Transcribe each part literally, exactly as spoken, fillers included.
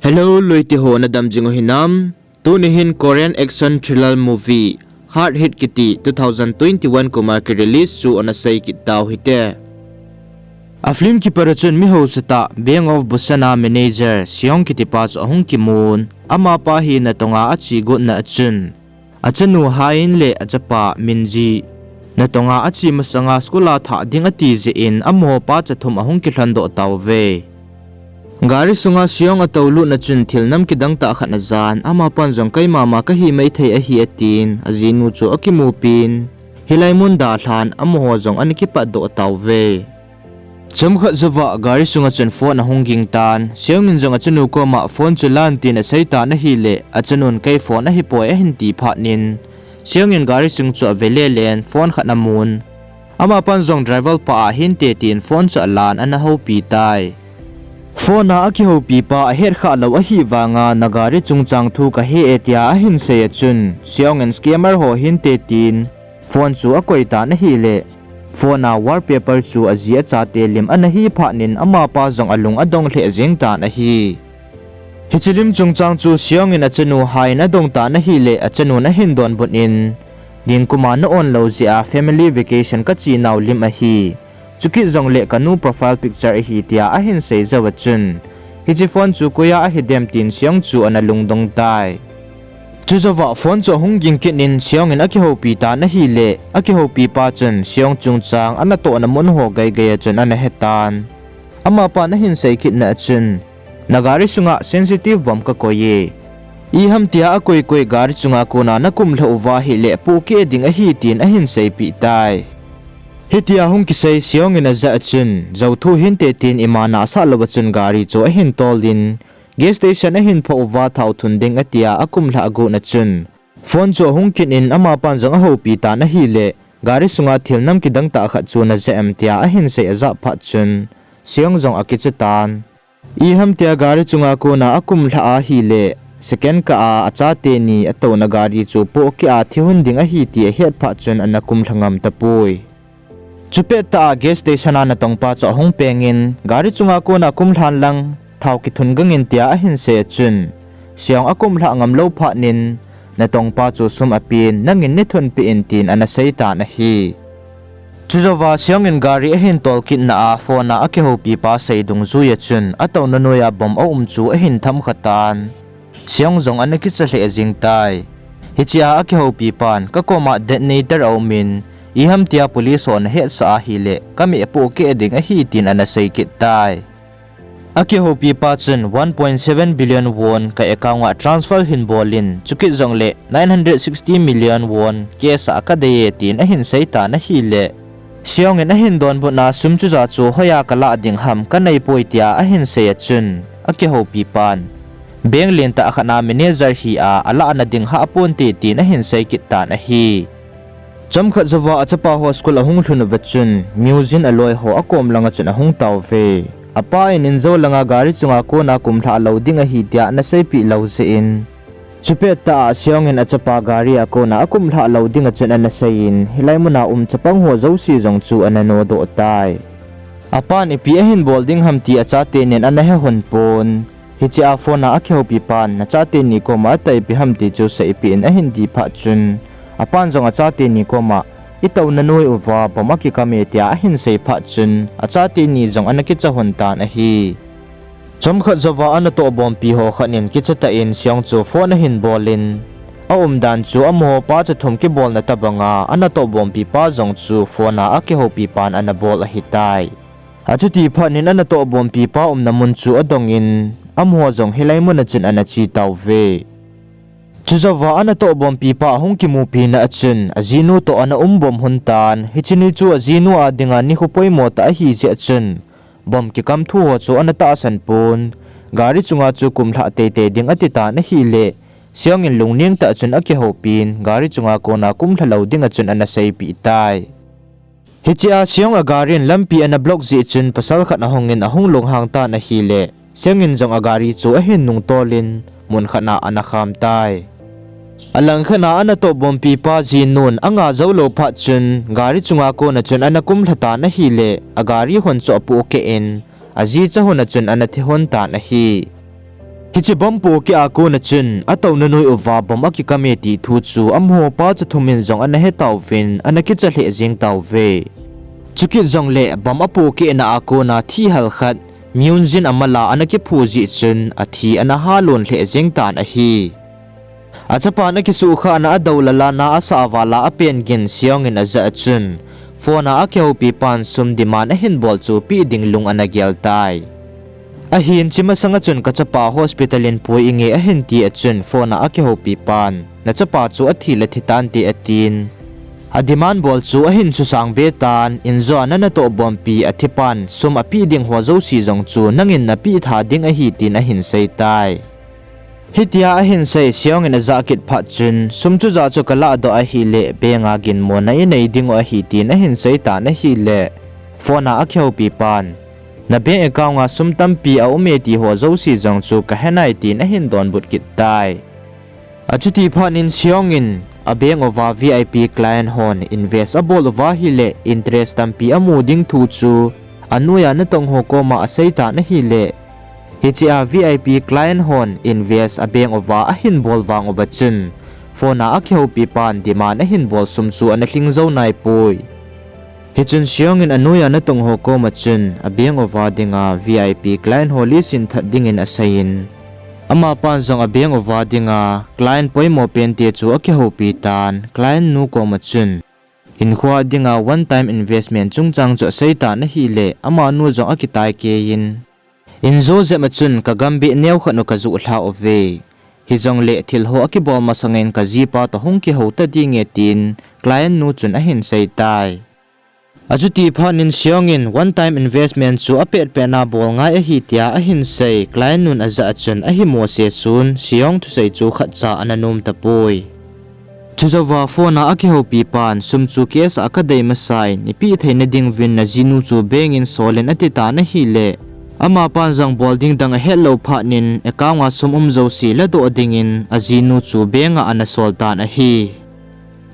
Hello, loite ho, nadam jing u hinam? Tuni hin Korean action thriller movie Hard Hit kiti two thousand twenty-one kum a ki release chu ana sei kit tau hite. A film kipat a chun mi hausa tah Bank of Busan a manager Seong kiti pa chu ahung kimun, amapa hi natong a ache got na a chun achanu Hae-in le achapa Min-ji natong a ache masang a school a thah ding ati jeh in amaho pa cha thum ahung kilhon doh tauve. Gari sunga Seong atou lut na chun thil nam kidang tah khat ana jan, amapan jong kei mama kahi maithei ahi atin, ajinu chu akimupin, hilai mun dalhan amaho jong ana kipat doh tauve. Chomkhat jouva gari sunga chun phone ahung ging tan, Seong in jong achanu koma phone chu lan tin asei tan ahile, achanun kei phone ahipoi ahin ti phat in, Seong in gari sung chu ave lelen phone khat amun. Amapan jong driver pa ahinte tin phone chu alan ana houpi tai. Phone a akihoupi pa ahet khah lou ahi vanga na gari chungchang thu kahe e tia ahin sei a chun, Seong in scammer ho hinte tin phone chu akoi tan ahile, phone a wallpaper chu aji achate lim ana hi phat in amapa jong alung adong lheh jeng tan ahi. Hiche lim chungchang chu Seong in achanu Hae-in adong tan ahile, achanun ahin donbut in, ningkuma na on lou jeh a family vacation kache nau lim ahi. Chukit jongle kanu profile picture ahi tia ahin sei jou a chun, hiche phone chu koia ahidem tin Seong chu ana lungdong tai. Chujouva phone chu ahung ging kit in Seong in akihoupi tan ahile, akihoupi pa chun Seong chungchang anatohna mun ho geigeia chun ana hetan. Amapan ahin sei kit na a chun, na gari sunga sensitive bomb kakoi e. Iham tia akoikoi gari chunga kona nakumlha uva ahile pohkeh ding ahi tin ahin seipeh tai. Hitia hung kisei Seong in ajah a chun, jouthu hinte tin ima nasah louva chun gari chu ahin tol in, gas station ahin phoh uva thao thun ding atia akumlha agot na chun, phone chu ahung kit in amapan jong ahoupi tan ahile, gari sunga thil nam kidang tah khat chu najah em tia ahin sei ajah phat chun, Seong jong akicha tan. Iham tia gari chunga kona akumlha ahile, second kah a achate ni atouna gari chu pohkeh a thi hun ding ahi ti ahet phat chun ana kumlha ngam tapoi. Chupettah a gas station a natongpa chu ahung pengin, gari chunga kona kumlhan lang, thao kithun gangin tia ahin sei a chun, Seong akumlha ngamlou phat in, natongpa chu sum apen, nangin neithunpeh in tin ana sei tan ahi. Chujouva Seong in gari ahin tol kitna a phone a akihoupi pa sei dungjuia chun atouna noiya bomb aum chu ahin thamkha tan. Seong jong ana kicha lheh jeng tai. Hichea akihoupi pan, kakoma detonator aumin, iham tia police ho nahetsah ahile, kameh pohkeh ding ahi tin ana sei kit tai. Akihoupi pa chun one point seven billion won ka account a transfer hin bolin, chukit jongle nine hundred sixty million won cash a kadei e tin ahin sei tan ahile, Seong in ahin donbutna sum chuja chu hoiya kalah ding ham kaneipoi tia ahin sei a chun, akihoupi pan, bank lentah khat a manager hi a alahna ding hahponte tin ahin sei kit tan ahi. Chomkhat jouva achapa ho school ahung lhun uva chun, Myujin aloi ho akom langa chun ahung tauve. Apa in injou langa gari chunga kona kumlha lou ding ahi tia ana seipeh lou jeh in, chupettah a Seong in achapa gari a kona akumlha lou dinga chun ana seiyin, hilai muna um chapang ho jouse jong chu ana nodoh tai. Apan ipi ahin bol ding ham ti achate nin ana he lhon pon. Hichea phone a akihoupi pan, nachate ni koma atai ipi ham ti chu seipeh in ahin ti phat chun, apan jong achate ni koma, itouna noi uva bomb akikam e tia ahin sei phat chun, achate ni jong ana kicha lhon tan ahi. Chomkhat jouva anatoh bomb pi ho khat in kichatah in Seong chu phone ahin bolin, aumdan chu amaho pa cha thum kibolna tobanga anatoh bomb pi pa jong chu phone a akihoupi pan ana bol ahitai. Achuti phat in anatoh bomb pi pa umna mun chu adongin, amaho jong hilai muna chun ana che tauve. Chujouva anatoh bomb pi pa ahung kimupina a chun, ajinu toh ana um bom lhon tan, hiche ni chu ajinu a dinga nikho poimo tah ahi jeh a chun, bomb kikam thu ho chu ana tahsan pon, gari chunga chu kumlha teitei ding ati tan ahile, Seong in lungneng tah chun akihoupin, gari chunga kona kumlha lou dinga chun ana seipeh tai. Hichea Seong a gari in lampi ana block jeh chun pasal khat ahungin ahung lunghang tan ahile, Seong in jong a gari chu ahin nungtolin mun khat a ana kham tai. Alangkhat a anatoh bomb pi pa jinun anga jou lou phat chun gari chunga kona chun ana kumlha tan ahile, a gari hon chu apohkeh in, aji cha hon a chun ana thi lhon tan ahi. Hiche bomb pohkeh a kona chun atouna noi uva bomb akikam e ti thu chu amaho pa cha thum in jong ana he tauvin, ana kicha lheh jeng tauve. Chukit jongle bomb apohkehna a kona thi hal khat Myunjin amala ana kiphu jeh chun athi ana halon lheh jeng tan ahi. Achapan akisuhkhahna a doulala na asah vala apen gin Seong in ajah a chun, phone a akihoupi pan sum demand ahin bol chu peh ding lung ana gel tai. Ahin, hiche masanga chun kachapa hospital in pui inge ahin ti a chun phone a akihoupi pan, nachapa chu athi le thi tante atin. A demand bol chu ahin susang be tan, injo a nana toh bompi athi pan sum apeh ding ho jouse jong chu nangin napeh tha ding ahi tin ahin sei tai. Hitia ahin sei, Seong in ajah kit phat chun, sum chu ja chu kalah doh ahile, bank a ginmona inei dingu ahi tin ahin sei tan ahile, phone a akihoupi pan, na bank account a sum tampi aume ti ho jouse jong chu kahe nai tin ahin donbut kit tai. Achuti phat in Seong in a bank uva V I P client hon invest abol uva ahile interest tampi amu ding thu chu anoiya natong ho koma asei tan ahile, hiche a V I P client hon invest a bank uva ahin bol vang uva chun, phone a akihoupi pan demand ahin bol sum chu ana lhing jou naipoi. Hichun Seong in anoiya natong ho koma chun a bank uva dinga V I P client ho list in that dingin aseiyin, amapan jong a bank uva dinga client poimo pente chu akihoupi tan, client nu koma chun hinkhoa dinga one time investment chungchang chu asei tan ahile, amanu jong akitai keiyin, injo jep a chun kagam beh neo khat u kajoh lhah uve. Hijongle thil ho akibol masangin kajipa toh hung kihou ta dinge tin client nu chun ahin sei tai. Achuti phat in Seong in one time investment chu apetpetna bol ngai ahi tia ahin sei, client nun ajah a chun ahimo se sun Seong thusei chu khatcha ana nom tapoi. Chujouva phone a akihoupi pan sum chu cash a kadei masai, ipeh theina dinguvin najinu chu bank in solin ati tan ahile, amapan jong bol ding dang ahetlou phat in account a sum um jouse ladoh dingin ajinu chu bank a ana sol tan ahi.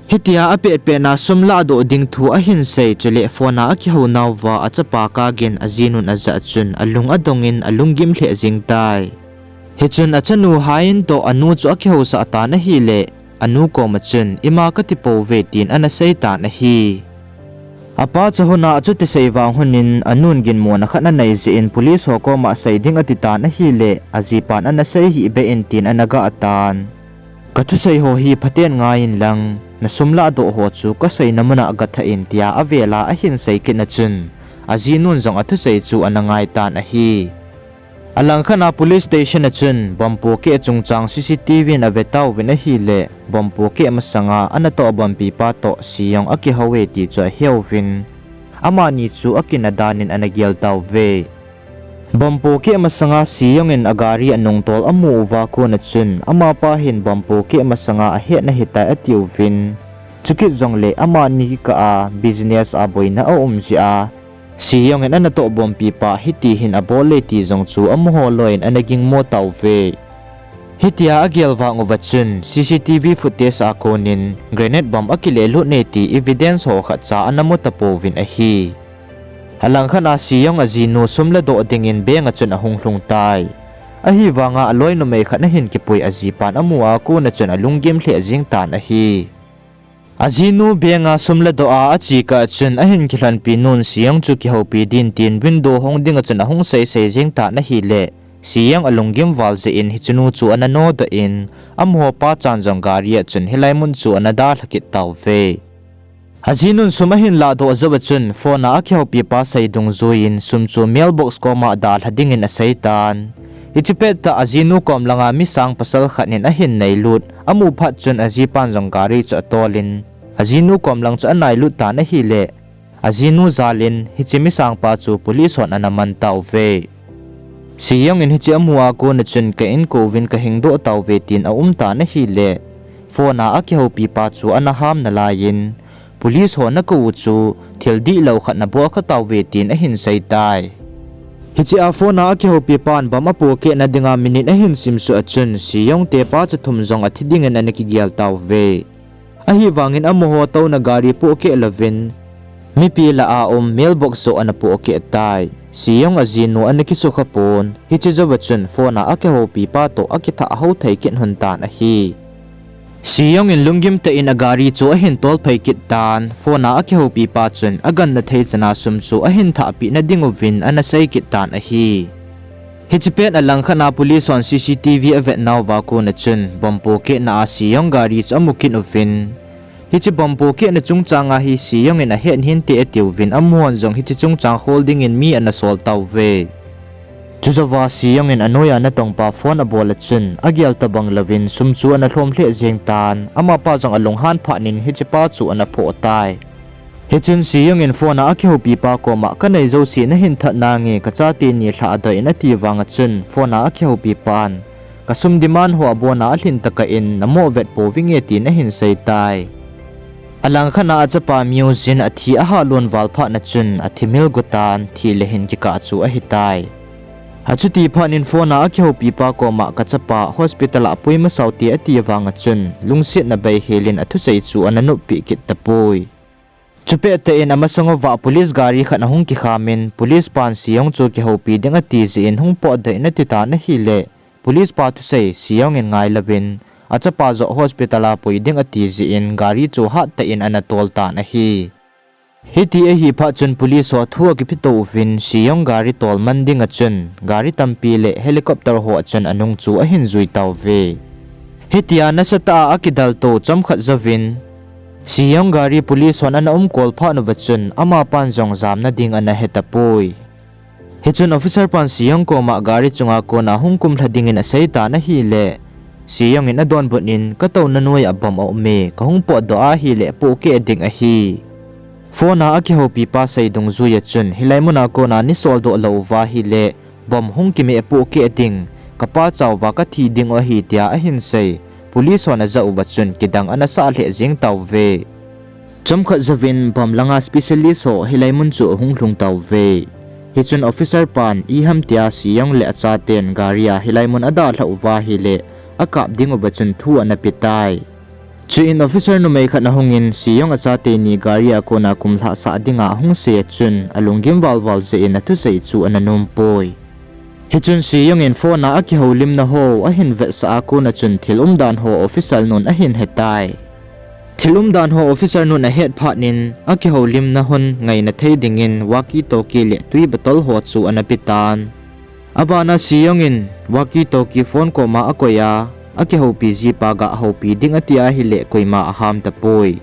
Hitia apetpetna sum lahdoh ding thu ahin sei chule phone a akihounauva achapa kagin ajinun ajah chun alung adongin alunggim lheh jeng tai. Hichun achanu Hae-in toh anu chu akihousah tan ahile, anu koma chun ima katipouve tin ana sei tan ahi. Apa cha hon a achuti sei vang hun in anun ginmona khat anei jeh in police ho koma sei ding ati tan ahile, ajipan ana sei hih beh in tin ana gah tan. Kathusei ho hi phaten ngai inlang, nasum lahdoh ho chu kaseina muna gathah in tia avela ahin sei kit na chun, ajinun jong athusei chu ana ngai tan ahi. Alangkhat a police station a chun bomb pohkeh chungchang C C T V in avetauvin ahile, bomb pohkeh masanga anatoh bompipa toh Siyong akihouve ti chu aheuvin, amani chu akina danin ana gel tauve. Bomb pohkeh masanga Siyong in agari anungtol amu uva kona chun, amapa hin bomb pohkeh masanga ahetna hitai atiuvin, chukit jongle amani kikah a business a boina aum jeh a, Siyong in anatoh bompipa hiti hin abol e ti jong chu amaho loiyin ana gingmo tauve. Hitia agel vang uva chun C C T V footage a konin grenade bomb akilehlut e ti evidence ho khatcha ana mu tapouvin ahi. Alangkhat a Siyong ajinu sum ladoh dingin bank a chun ahung lhung tai. Ahivanga aloi numei khat ahin kipui ajipan amu a kona chun alunggim lheh jeng tan ahi. Ajinu bank a sum ladoh a ache kah chun ahin kilhonpi nun Siyong chu kihoupi din tin window hong dinga chun ahung seisei jeng tan ahile, Siyong alunggim val jeh in hichenu chu ana nodoh in, amaho pachan jong gari a chun hilai mun chu ana dalha kit tauve. Ajinun sum ahin lahdoh jouva chun phone a akihoupipa sei dungjuiyin sum chu mailbox koma dalha dingin asei tan. Hiche pettah ajinu kom langa mi sang pasal khat in ahin neilut amu phat chun ajipan jong gari chu atolin, ajinu kom lang chu anailut tan ahile, ajinu jalin hiche mi sangpa chu police hon ana man tauve. Siyong in hiche amu a kona chun ka inkouvin kahingdoh tauve tin aum tan ahile, phone a akihoupipa chu ana ham nalaiyin, police ho nakou u chu thil dihlou khat nabol kha tauve tin ahin sei tai. Hiche a phone a akihoupipan bomb apohkehna dinga minute ahin simsuh a chun Siyong te pa cha thum jong athi dingin ana kigel tauve. Ahivangin amaho touna gari pohkeh louvin, Mipi lah a um mailbox joh ana pohkeh tai. Siyong ajinu ana kisukha pon, hiche jouva chun phone a akihoupi pa toh akithah hou thei kit lhon tan ahi. Siyong in lunggim tah in agari chu ahin tolphei kit tan, phone a akihoupi pa chun agangna thei chana sum chu ahin thahpeh na ding uvin ana sei kit tan ahi. Hiche pet alangkhat a police hon C C T V avet nauva kona chun, bomb pohkehna a Siyong gari chu amu kit uvin, hiche bomb pohkehna chungchang a hi Siyong in ahet hinte atiuvin, amaho jong hiche chungchang khol dingin mi ana sol tauve. Chujouva Siyong in anoiya natongpa phone abol a chun, agel tobang louvin sum chu ana lhom lheh jeng tan, amapa jong alunghan phat in hichepa chu ana phoh tai. Hichun Siyong in phone a akihoupi pa koma, kanei jouse nahin that nange, kachate ni lhahdoh in ati vang a chun, phone a akihoupi pan, kasum demand ho abona alhin tokah in namoh vet pouvinge tin ahin sei tai. Alangkhat a achapa Myung Jin athi ahahlon val phat na chun athimil gu tan, thi le hin kikah chu ahitai. Achuti phat in phone a akihoupi pa koma, kachapa hospital a pui masau te ati vang a chun, lungsetna beihel in athusei chu ana noppeh kit tapoi. Chupet tah in amasang uva police gari khat ahung kikham in, police pan Siyong chu kihoupi ding ati jeh in hung potdoh in ati tan ahile, police pa thusei Siyong in ngailouvin, achapa joh hospital a pui ding ati jeh in gari chu hattah in ana tol tan ahi. Hiti ahi phat chun police ho thu akipeto uvin, Siyong gari tol man ding a chun, gari tampi le helicopter ho a chun anung chu ahin jui tauve. Hitia nasatah a akidalto chomkhat jouvin, Siyong gari police hon ana umkol phat uva chun, amapan jong jamna ding ana hetapoi. Hichun officer pan Siyong koma gari chunga kona hung kumlha dingin asei tan ahile, Siyong in adonbut in, katouna noiya bomb aume, kahung potdoh ahile pohkeh ding ahi. Phone a akihoupi pa sei dungjuiya chun, hilai muna kona neisoldoh lou uva ahile, bomb hung kimeh pohkeh ding, kapa chauva kathi ding u ahi tia ahin sei. Police hon ajah uva chun kidang ana sah lheh jeng tauve. Chomkhat jouvin bomb langa specialist ho hilai mun chu ahung lhung tauve. Hichun officer pan iham tia Siyong le achaten gari a hilai mun adalhah uva ahile, akap ding uva chun thu ana petai. Chuin officer numei khat ahungin Siyong achate ni gari a kona kumlhah sah dinga ahung sei a chun alunggim valval jeh in athusei chu ana nompoi. Hichun Siyong in phone a akihoulimna ho ahin vetsah a kona chun thil umdan ho officer nun ahin hetai. Thil umdan ho officer nun ahet phat in akihoulimna hon ngaina thei dingin walkie talkie le twi bottle ho chu ana petan. Abana Siyong in walkie talkie phone koma akoi a, akihoupi jipa gahoupi ding ati ahile koima aham tapoi.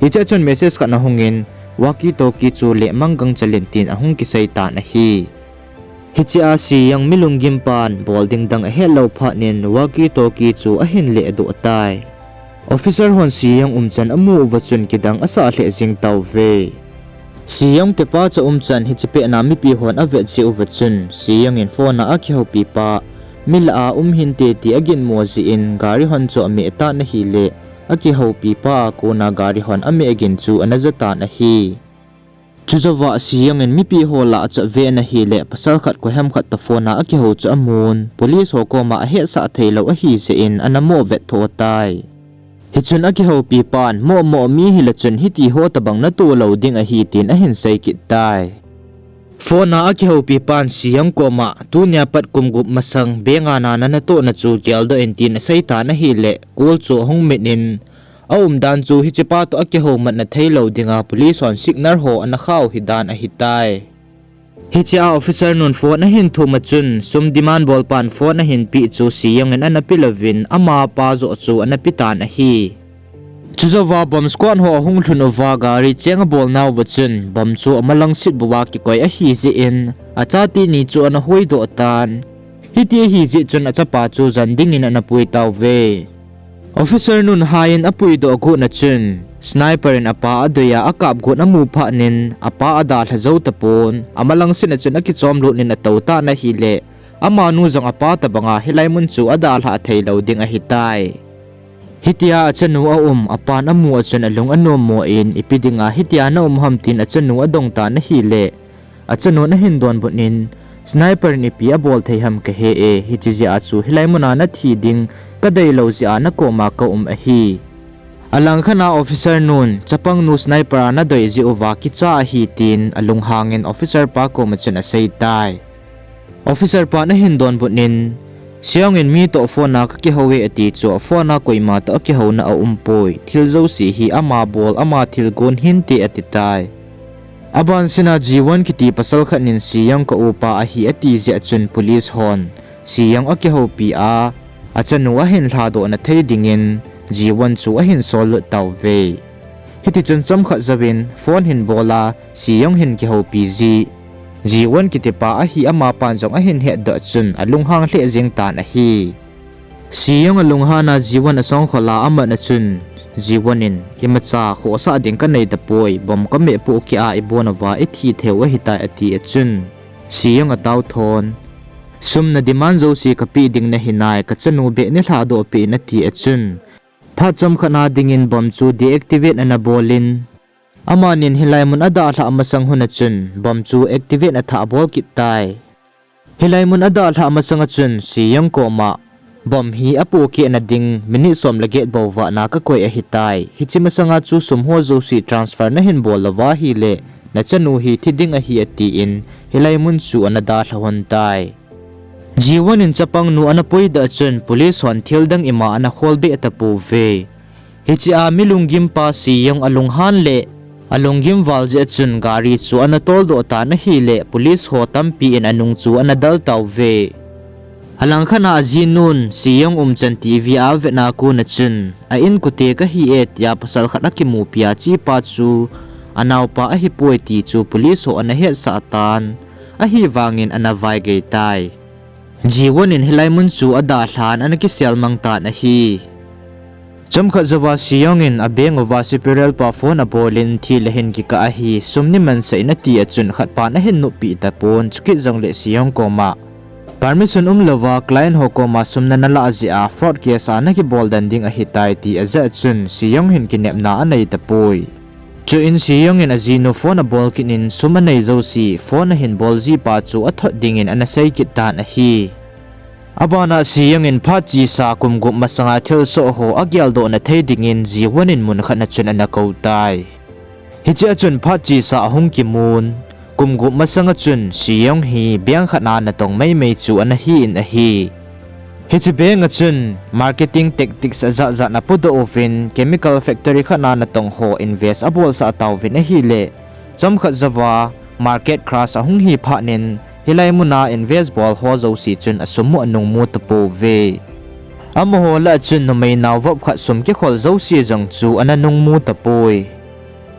Hichea chun message khat ahungin, walkie talkie chu lehmang gangchel in tin ahung kisei tan ahi. Hichea Siyong mi lunggim pan bol ding dang ahet lou phat in walkie talkie chu ahin lehdoh tai. Officer hon Siyong umchan amu uva chun kidang asah lheh jeng tauve. Siyong tepacha umchan hiche pet na mipi hon avet jeh uva chun, Siyong in phone a akihoupi pa mi lah a um hinte ti aginmo jeh in gari hon chu ameh tan ahile, akihoupi pa a kona gari hon ameh gin chu ana jatan ahi. Chujouva Siyong in mipi ho lah achot ve in ahile, pasal khat koiham khat toh phone a akihou chu amun, police ho koma ahetsah theilou ahi jeh in ana mo vet tho tai. Hichun akihoupi pan, momo mi hile chun hiti ho tobang natoh lou ding ahi tin ahin sei kit tai. Phone a akihoupi pan Siyong koma, tunia pat kum gup masang bank a na natohna chu geldoh in tin asei tan ahile, call chu ahung mit in, aumdan chu hichepa toh akihoumatna theilou dinga police hon signal ho ana khau hidan ahitai. Hichea officer nun phone ahin thum a chun, sum demand bol pan phone ahin peh chu Siyong in ana pelouvin, amapa joh chu ana petan ahi. Chujouva bomb squad ho ahung lhun uva gari cheng abolnauva chun, bomb chu amalangset bouva kikoi ahi jeh in, achate ni chu ana hoidoh tan. Hiti ahi jeh chun achapa chu jan dingin ana pui tauve. Officer nun haiin apuidoh gotna chun, sniper in apa adoi a akap got amu phat in, apa adalha jou tapon, amalangsetna chun akichomlut in atou tan ahile, amanu jong apa tobanga hilai mun chu adalhah theilou ding ahitai. Hitia achanu aum, apan amu a chun alung anommo in, ipi dinga hitia naum ham tin achanu adong tan ahile, achanun ahin donbut in, sniper in ipi abol thei ham kahe e, hiche jeh a chu hilai muna nathi ding kadeilou jeh a nakoma kaum ahi. Alangkhat a officer nun, chapang nu sniper a nadoi jeh uva kicha ahi tin alunghang in officer pa koma chun asei tai. Officer pan ahin donbut in, Siyong in mi toh phone a kakihou e ati chu a phone a koima toh akihouna aumpoi, thil jouse hi ama bol ama thilgon hinte ati tai. Aban sina Jiwon kiti pasal khat nin Siyong ka upa ahi ati jeh chun police hon Siyong akihoupi a, achanu ahin lhadoh na thei dingin Jiwon chu ahin sollut tauve. Hitichun chomkhat jouvin phone hin bol a, Siyong hin kihoupi ji. Jiwon kitipa ahi amapan jong ahin hetdoh chun alunghang lheh jeng tan ahi. Siyong alunghan a Jiwon asongkhol a amat na chun, Jiwon in, imacha khohsah ding kanei tapoi, bomb kameh pohkeh a ibon uva ithi theiu ahitai ati a chun, Siyong atao thon, sum na demand jouse kapeh ding nahi nai, kachanu beh neilhadoh peh in ati a chun, phat chomkhat na dingin bomb chu deactivate ana bol in, amanin hilai mun adalhah masang hun a chun bomb chu activate athah bol kit tai. Hilai mun adalhah masang a chun Siyong koma, bomb hi apohkeh na ding minute som le get bou vah na kakoi ahitai. Hiche masang a chu sum ho jouse transfer nahin bol louva ahile, nachanu hi thi ding ahi atin, hilai mun chu ana dalha lhon tai. Jiwon in chapang nu ana puidoh chun police hon thil dang ima ana kholbeh tapouve. Hiche a mi lunggim pa Siyong alunghan le alunggim val jeh chun gari chu ana toldoh tan ahile police ho tampi in anung chu ana del tauve. Alangkhat a ajinun Siyong umchan TV a avetna kona chun, a inkote kahi e tia pasal khat akimupi a chepa chu anaopa ahipoi ti chu police ho ana hetsah tan, ahivangin ana vaigei tai. Jiwon in hilai mun chu adalhan ana kisel mang tan ahi. Chomkhat jouva Siyong in a bank uva superior pa phone abol in thi le hin kikah ahi, sum neimansah in ati a chun khatpan ahin noppeh tapon, chukit jongle Siyong koma, permission umlouva client ho koma sum nanalah jeh a fraud case a nakibol den ding ahitai ti ajah chun Siyong hin kinepna anei tapoi. Chuin Siyong in ajinu phone abol kit in sum anei jouse phone ahin bol jipa chu athot dingin ana sei kit tan ahi. Abana Siyong in phat chesa kum gup masanga thilsoh ho ageldoh na thei dingin Jiwon in mun khat na chun ana kou tai. Hiche a chun phat chesa ahung kimun, kum gup masanga chun Siyong hi bank khat na natong maimai chu ana hi in ahi. Hiche bank a chun marketing tactics ajat jat ana pudoh uvin chemical factory khat na natong ho invest abolsah tauvin ahile, chomkhat jouva market crash ahung hi phatnin, hilai muna invest bol ho jouse chun asum u anungmu tapouve. Amaho lah a chun numei naovop khat sum kikhol jouse jong chu ana nungmu tapoi.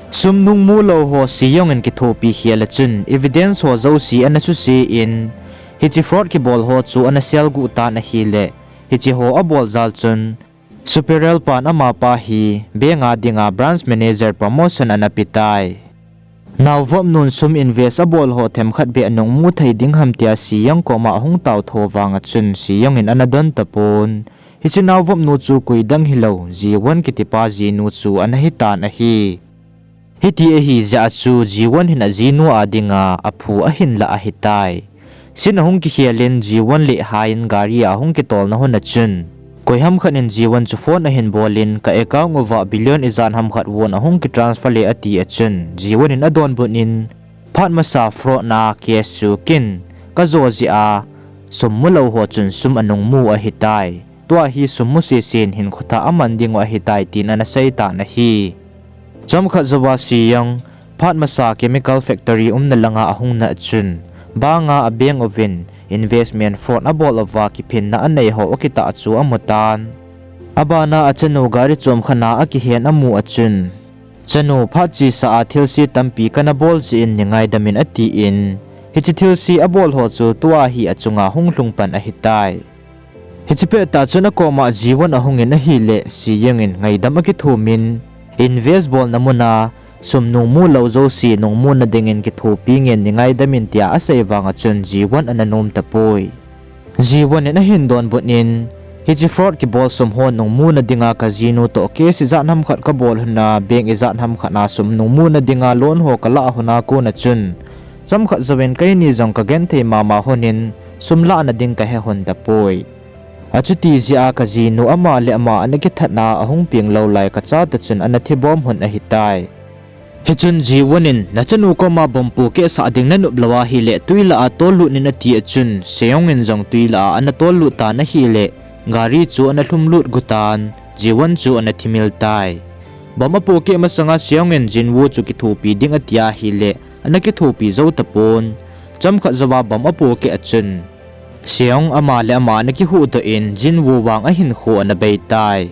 Sum nungmu lou ho Siyong in kithopi khel a chun evidence ho jouse ana suse in, hiche fraud kibol ho chu ana selguh tan ahile, hiche ho abol jal chun, superior pan amapa hi bank a dinga branch manager promotion ana petai. Naovop nun sum invest abol ho themkhat beh anungmu thei ding ham tia Siyong koma ahung taotho vanga chun Siyong in ana don tapon. Hiche naovop nu chu koidang hilou, Jiwon kitipa jinu chu ana hitan ahi. Hiti ahi jeh a chu Jiwon hin ajinu a dinga aphu ahin lah ahitai. Scene ahung kikhel in Jiwon le Hae in gari a ahung kitolna hun a chun, koiham khat in Jiwon chu phone ahin bol in, ka account uva billion ijat ham khat won ahung kitransfer e ati a chun, Jiwon in adonbut in, phat masa fraud na case chu ken kajo jeh a, sum mulou ho chun sum anungmu ahitai. Tua hi sum mu sese'n hinkho thah aman dingu ahitai tin ana seitan ahi. Chomkhat jouva Siyong, phat masa chemical factory umna langa ahung nat chun, banga a bank uvin investment fraud abol uva kiphinna anei ho akitah chu amutan. Abana achanu gari chomkhat na akihen amu a chun, chanu, phat chesa a thilse tampi kana bol jeh in neingaidam in atin, hiche thilse abol ho chu tua hi achunga hung lhung pan ahitai. Hiche pettah chun akoma Jiwon ahung in ahile, Siyong in ngaidam akithum in, invest bolna muna sum nungmu lou jouse nungmuna dingin kithopi ngen neingaidam in tia asei vanga chun Jiwon ana nom tapoi. Jiwon in ahin donbut in, hiche fraud kibol sum ho nungmuna dinga kajinu toh case ijat ham khat kabol lhona, bank ijat ham khat na sum nungmuna dinga loan ho kalah lhona kona chun, chomkhat jouvin keini jong kagenthei mama lhonin, sum lahna ding kahe lhon tapoi. Achuti jeh a kajinu ama le ama ana kithat a ahung peng lou lai kachate chun ana thibom lhon ahitai. Hichun Jiwon in, nachanu koma bomb pohkeh sah ding nanop lou ahile, twi lah a tollut in ati a chun, Seong in jong twi lah a ana tollut tan ahile, gari chu ana lhumlut gu tan, Jiwon chu ana thimil tai. Bomb apohkeh masanga Seong in Jinwoo chu kithopi ding ati ahile, ana kithopi jou tapon. Chomkhat jouva bomb apohkeh a chun, Seong ama le ama ana kihuhdoh in, Jinwoo vang ahinkho ana bei tai.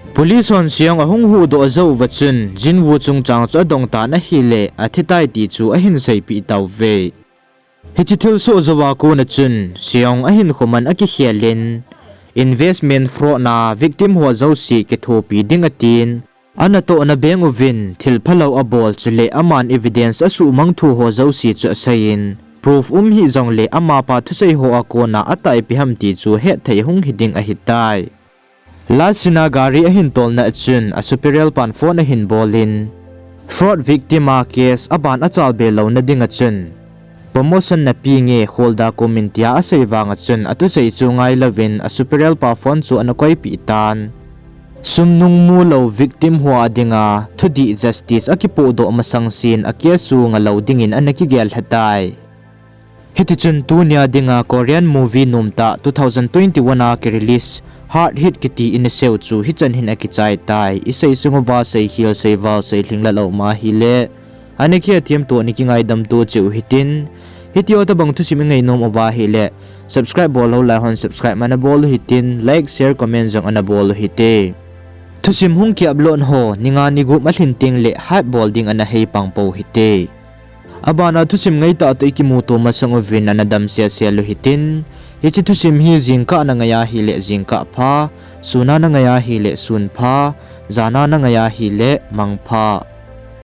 Police hon Seong ahung huhdoh jouva chun, Jinwoo chungchang chu adong tan ahile, athitai ti chu ahin seipeh tauve. Hiche thilsoh jouva kona chun, Seong ahinkho man akikhel in, investment fraud na victim ho jouse kithopi ding atin, anatohna beng uvin thil phalou abol chule aman evidence asuhmang thu ho jouse chu aseiyin, proof um hih jongle amapa thusei ho a kona ataipi ham ti chu hetthei hung hiding ahitai. Last scene a gari ahin tolna a chun, a superior pan phone ahin bolin, fraud victim a case aban achalbe louna dinga chun, promotion napenge, kholda kumin tia asei vanga chun, athusei chu ngailouvin a superior pa phone chu ana koipeh tan. Sum nung mulou victim ho a dinga thudih justice akipohdoh masangsen a case chu ngalou dingin ana kigel lhatai. Hitichun tunia dinga Korean movie nomtah two thousand twenty-one a kirelease Hard Hit kiti inaseu chu hichan hin akichai tai. Isei sunguva seikhel, seival, seilhing lalou ma hile, ana kihethem toh nakingaidam toh cheh u hitin. Hitia tobang thusim ingainom uva ahile, subscribe bol lou lai hon subscribe ana bol u hitin, like, share, comment jong ana bol u hite. Thusim hung ki upload ho ninga nigup alhin tengle hype bol ding ana heipang pou hite. Abana thusim ngaitah toh ikimuto masang uvin ana damsel sel u hitin. Hiche thusim hi jingkah nangai ahile jingkah pha, suna nangai ahile sun pha, jana nangai ahile mangpha.